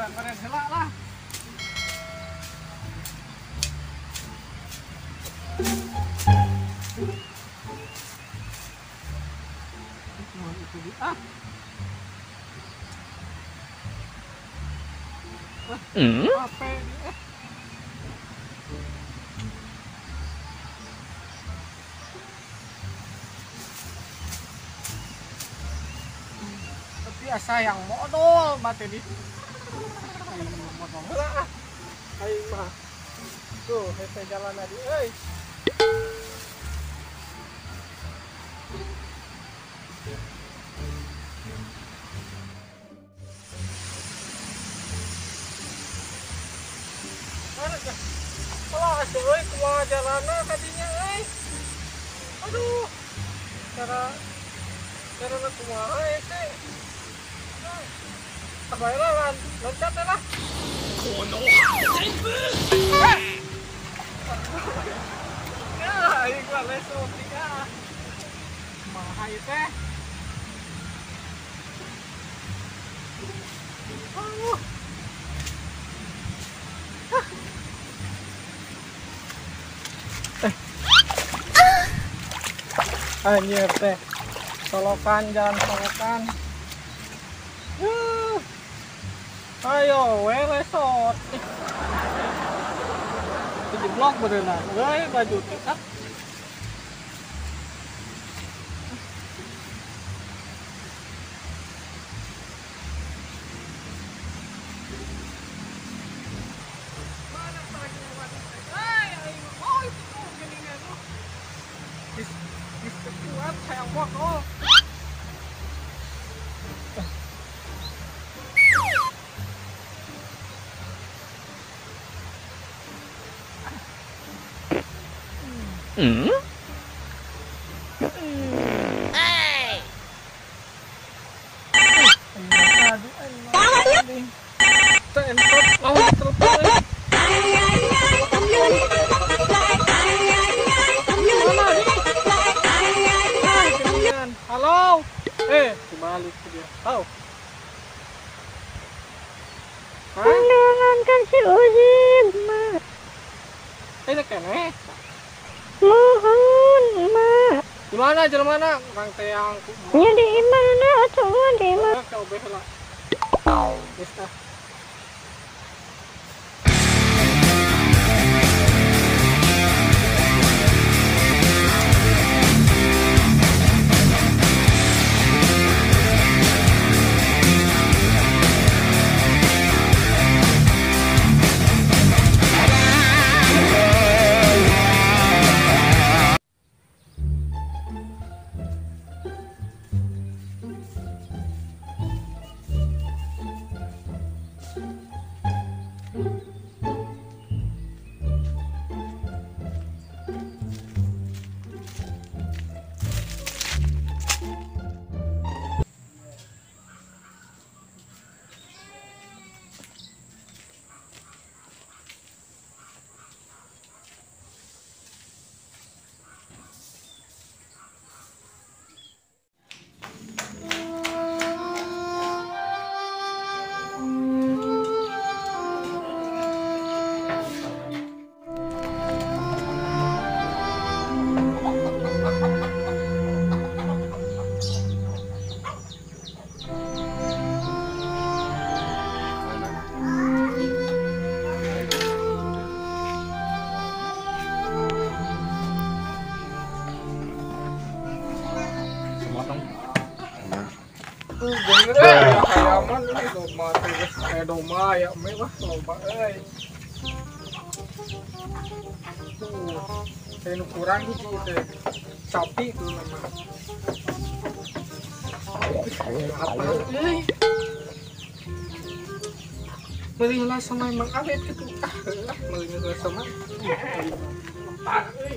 Keren heula lah. Ah. Apa ini? Tapi asa yang modal mati di. Aing modal heula ah. Aing mah. Tuh, hese jalan tadi euy. Kalau euy kumaha jalanna tadinya euy. Aduh. Cara cara kumaha euy teh. Baiklah, loncat lah. Ya, aing mah lesot ah. Kumaha ieu teh? Aduh. Anjir teh. Solokan, jalan solokan. Ayo, we lesot. Dijeblok berenang. Euy, baju teh. Ah. Mana tadi ay, aing. Oh, itu tuh geuningan tuh. Bis kuat hayang botol. Hey. Halo. Kembali ke dia. Halo. Undangan kan si Ujin, Mak. Kene. Mohon, Mak. Di mana jalan mana? Orang teang. Ya di mana atuh di mana? Kau belah. Geus tah. Aman ini domba teh domba ya mewah loba euy. Tuh, nu kurang hiji teh. Sapi itu nama. Apa euy? Meuli heula sama emang awet kitu. Ah, meuli heula sama. Lepat euy.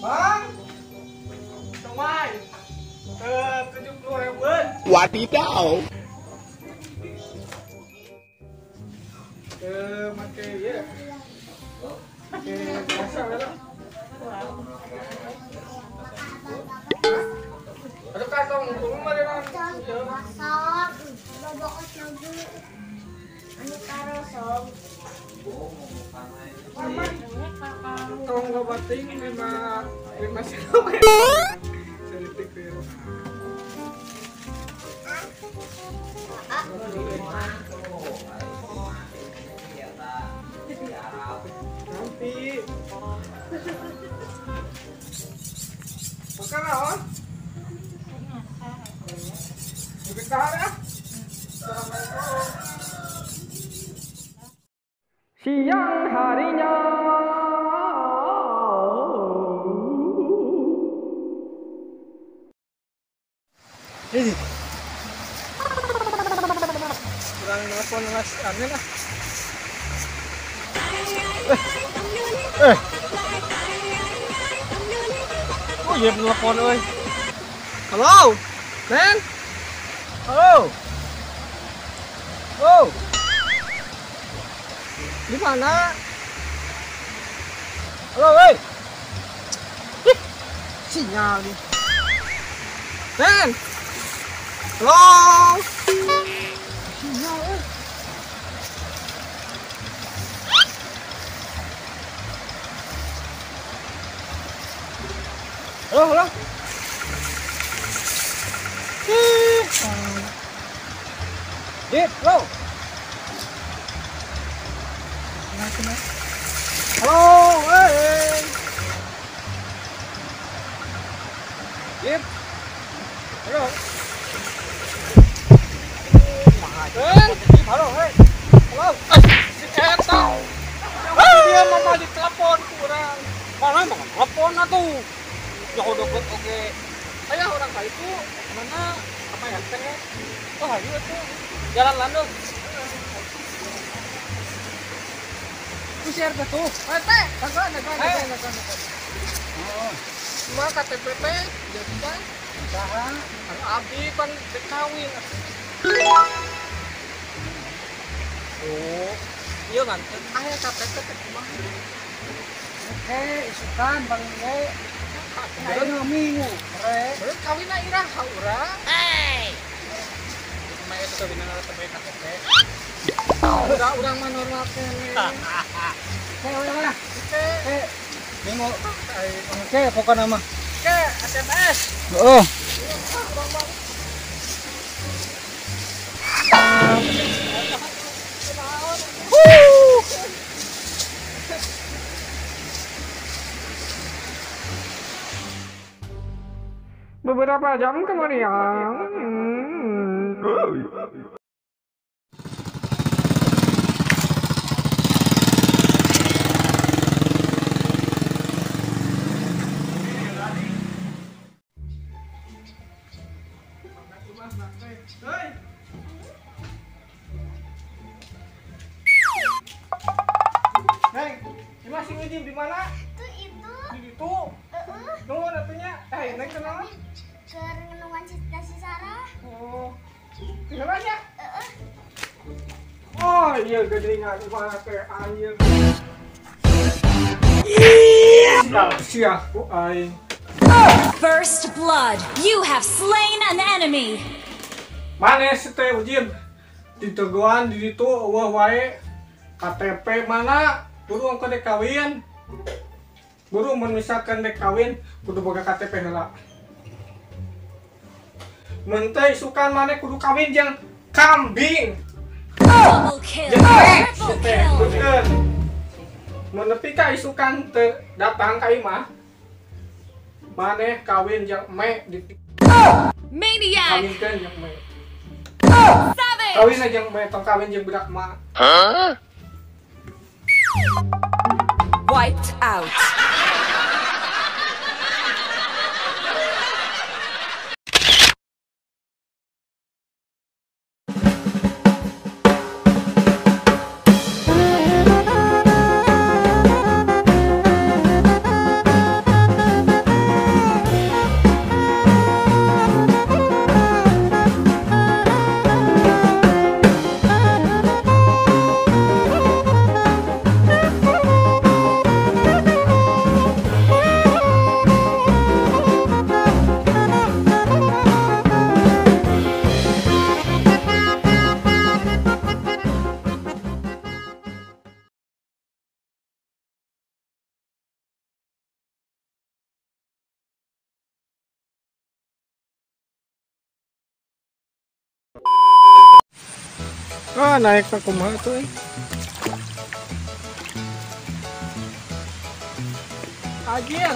Bang, somai, 70 ribuan. Wadidaw. Make ieu. Make biasa we lah. Aduh kantong untung mah deui. Masak, babakot lagi. Anu karosong. Tong loba ting lima lima siapa? Seritik biru. Nanti. Makan naon? Lebih tahan ya? Assalamualaikum. Siang harinya. Kurang nelfon Mas Amin ah. Oh iya nelfon euy. Halo. Nen. Halo. Oh. Di mana? Halo, woi. Ih, sinyal nih. Nen. Halo. Sinyal, eh. Halo, halo. Ih. Dit, halo. Halo, hey. Yep. Halo. Halo, hey. Halo. Si eta. Dia mama ditelepon kurang. Mana mah telepon atuh. Ya deket oke. Aya orang ka itu mana apa ya teh? Oh, hayu atuh. Jalan landung. Share tuh. Teh, dagoan. Oh. Cuma KTP teh jadi kan saha abdi pan dek kawin. Oh, iya kan? Aya KTP teh kumaha? Oke, isukan bang ge. Ayeuna minggu, re. Bener kawinna iraha urang? Hei. Kumaha eta kawinna teh KTP? Urang mah normal keneh. Oke, minggu. Oke, pokoknya mah. Oke, SMS. Oh. Beberapa jam kemudian. Neng, masih ngejim di mana? Tuh itu. Di situ. Nuhun atunya. Neng kenal? Ke renungan cinta si Sarah. Oh. Kenal aja? Oh, iya geuningan kumaha teh anjir. Iya. Sia ku aing. First blood, you have slain an enemy. Maneh si teh ujin diteguan di ditu eueuh wae. KTP mana? Buru engko dek kawin. Buru mun misalkan dek kawin kudu boga KTP heula. Mun teh isukan maneh kudu kawin jeung kambing. Double kill. Triple kill. Mun nepi ka isukan teu datang ka imah, maneh kawin jeung me di Maniac. Kawinkeun jeung me. Kawin aja jeung me tong kawin jeung budak mah. Hah? Wiped out. Ah, naik na kumaha tuh eh. Anjir,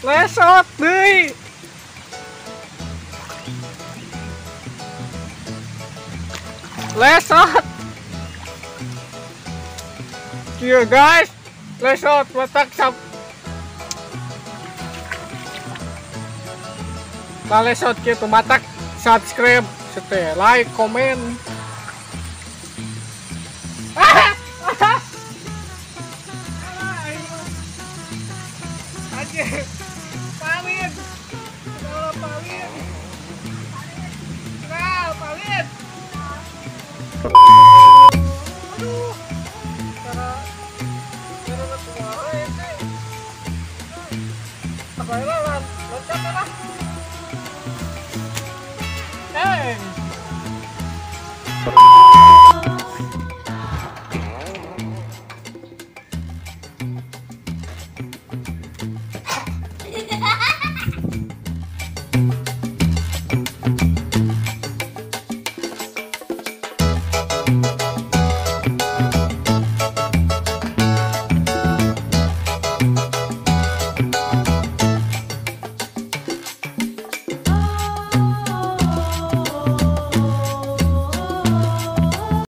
lesot deui. Lesot. Kieu guys, lesot letak sab. Lesot kieu matak subscribe, sete like, komen. Pawin, pawin, nah, pawin. Aduh, cara suara ini. Apa ini lah, loncat lah. Hey.